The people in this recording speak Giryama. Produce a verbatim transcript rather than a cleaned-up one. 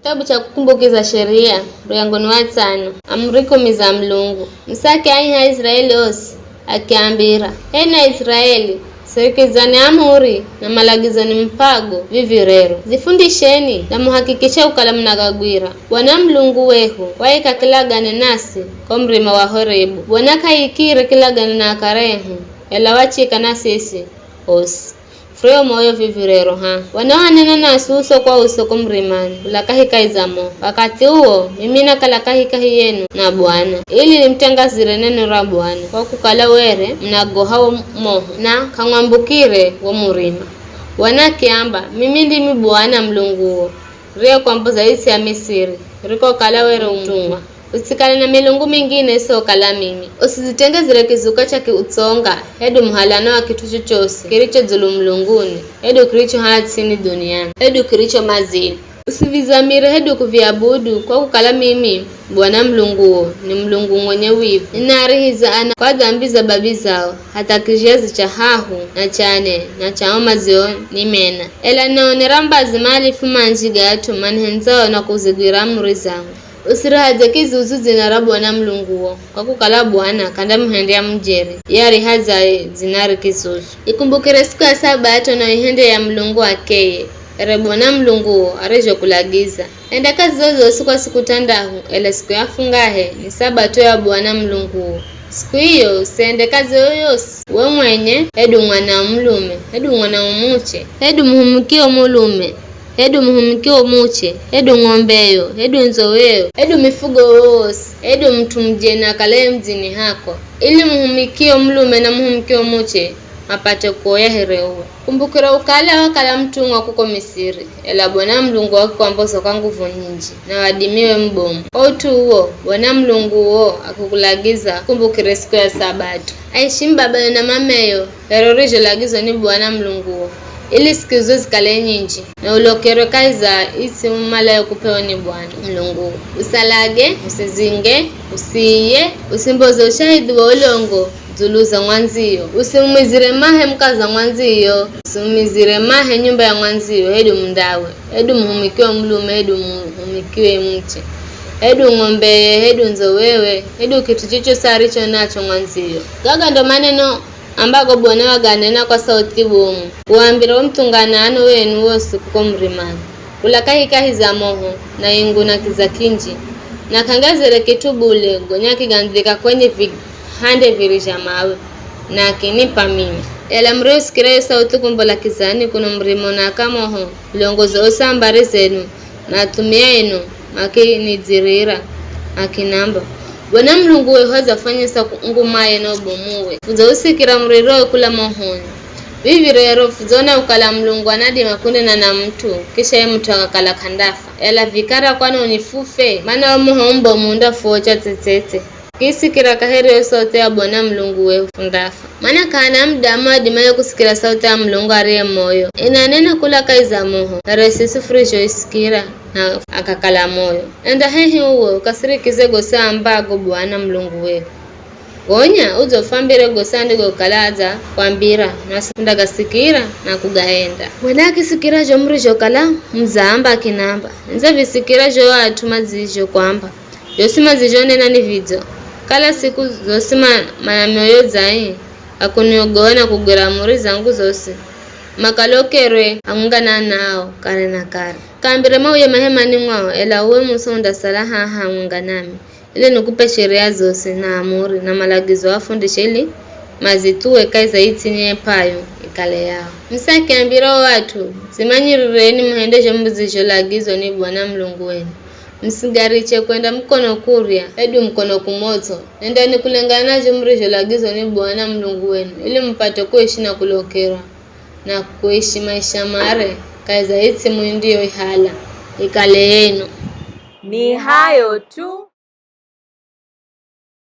Kitabu cha Kukumbukiza Sheria, muryango ni wa tsano, amuri kumi za Mulungu. Musa akiaiha Aiziraeli osi, akiambira, "Enwi Aiziraeli, sirikizani amuri na malagizo nimupago vivi rero. Zifundisheni na muhakikishe kukala munagagwira. Bwana Mulungu wehu waika kilagane nasi ko murima wa Horebu. Bwana k'aikire kilagane na akare ehu, ela wachika na siswi osi. Fureo moyo vivi rero ha. Bwana wanena nasi uso kwa uso ko murimani, kula kahikahi za moho. Wakathi uwo, mimi nakala kahikahi yenu na Bwana, ili nimutangazire neno ra Bwana, kwa kukala were munagoha wo moho, na k'amwambukire wo murima." Bwana akiamba, "Mimi ndimi Bwana Mulunguwo, riyekwamboza its'i ya Misiri, rikokala were utumwa. Usikale na milungu mingine isiyokala mimi. Usizitengezere kizuka cha kiutsonga, hedu muhalano wa kit'u chochosi kiricho dzulu mulunguni, hedu kiricho haa ts'ini dhuniani, hedu kiricho madzini. Usivizamire hedu kuviabudu, kwa kukala mimi, Bwana Mulunguwo, ni Mulungu mwenye wivu. Ninaarihiza ana kwa dhambi za babi zao, hatha kizhazi cha hahu, na cha ne, na cha o madzionimena. Ela ninaonera mbazi maalifu manji ga at'u manihendzao na kuzigwira amuri zangu. Usirihadze kizuzu dzina ra Bwana Mulunguwo, kwa kukala Bwana k'andamuhendya mujeri ye arihadzaye dzinare kizuzu. Ikumbukire siku ya Sabato na uihendere ya Mulungu akeye, here Bwana Mulunguwo arizhokulagiza. Enda kazi zozosi kwa siku tandahu, ela siku ya fungahe ni Sabato ya Bwana Mulunguwo. Siku iyo usiende kazi yoyosi, we mwenye, hedu mwana wa mulume, hedu mwana wa muche, hedu muhumikio mulume, hedu muhumikio muche, hedu ng'ombeyo, hedu ndzoweyo, hedu mifugo wowosi, hedu mut'u mujeni akalaye mudzini hako, ili muhumikio mulume na muhumikio muche mapate kuoya here uwe. Kumbukira ukala wakala mutumwa kuko Misiri, ela Bwana Mulungu wakikwamboza kwa nguvu nyinji, na wadimiwe mubomu. Kwa ut'u uwo, Bwana Mulungu uwo akikulagiza kumbukire siku ya Sabato. Aishimu babayo na mameyo, here urizholagizwa ni Bwana Mulunguwo, ili siku izo zikale nyinji, na ulokerwe kahi za its'i umalayo kupewa ni Bwana Mulunguwo. Usalage, usizinge, usiiye, usimboze ushahidhi wa ulongo dzulu za mwandziyo, usimumizire mahe mukaza mwandziyo, usimumizire mahe nyumba ya mwandziyo, hedu mundawe, hedu muhumikio mulume, hedu muhumikio muche, hedu ng'ombeye, hedu ndzowewe, hedu kit'u chochosi aricho nacho mwandziyo. Gaga ndo maneno ambago Bwana waganena kwa sauthi bomu, kuambira wo muthunganano wenu wosi kuko murimani, kula kahikahi za moho, na ingu na kiza kinji, na k'angezere kit'u bule, gonya kigandzika kwenye vihande viri zha mawe, na akinipa mimi. Ela muriusikira yo sauthi kumbola kizani kuno murimo na akamoho, vilongozi osi a mbari zenu, na athumia enu, makinidzirira, makinamba, "Bwana Mulungu wehu adzafwanyisa ku-, ngumaye na ubomuwe. Fudzausikira murirowe kula mohoni. Vivi rero fudzaona kukala Mulungu anadima kunena na mut'u, kisha ye mut'u akakala k'andafa. Ela vikara kwani unifufe? Mana wo moho mubomu undafuocha tsetsetse." Kisikira kaheri yo sauthi ya Bwana Mulungu wehu fundafa. Mana k'ahana mudamu adimaye kusikira sauthi ya Mulungu ariye moyo. Inanena kula kahi za moho, here siswi furizhoisikira na akakala moyo. Enda hehi uwe ukasirikize gosi aambago Bwana Mulungu wehu. Gonya udzofwambire gosi andigokala adza kwambira, nasi fundagasikira na kugaenda. Bwana akisikira zho murizhokala mudzaamba akinamba, "Nidzavisikira zho at'u madzizho kwamba, zhosi madzizhonena ni vidzo. Kala siku zosi ma-, mana mioyo dzai, akuniogoa na kugwira amuri zangu zosi, makalokerwe hamwenga na anao kare na kare. Kaambire mauye mahemani mwao, ela uwe Musa undasala haha hamwenga nami, ili nikupe sheria zosi na amuri na malagizo afundishe, ili mazithuwe kahi za its'i niyepayo ikale yao." Musa akiambira o at'u, "Dzimanyirireni muhende zho mudzizholagizwa ni Bwana Mulungu wenu. Musigariche kwenda mukono kurya, hedu mukono kumots'o. Endani kulengana na zho murizholagizwa ni Bwana Mulungu wenu, ili mupate kuishi na kulokerwa, na kuishi maisha mare kahi za its'i muindiyoihala ikale yenu." Ni hayo tu.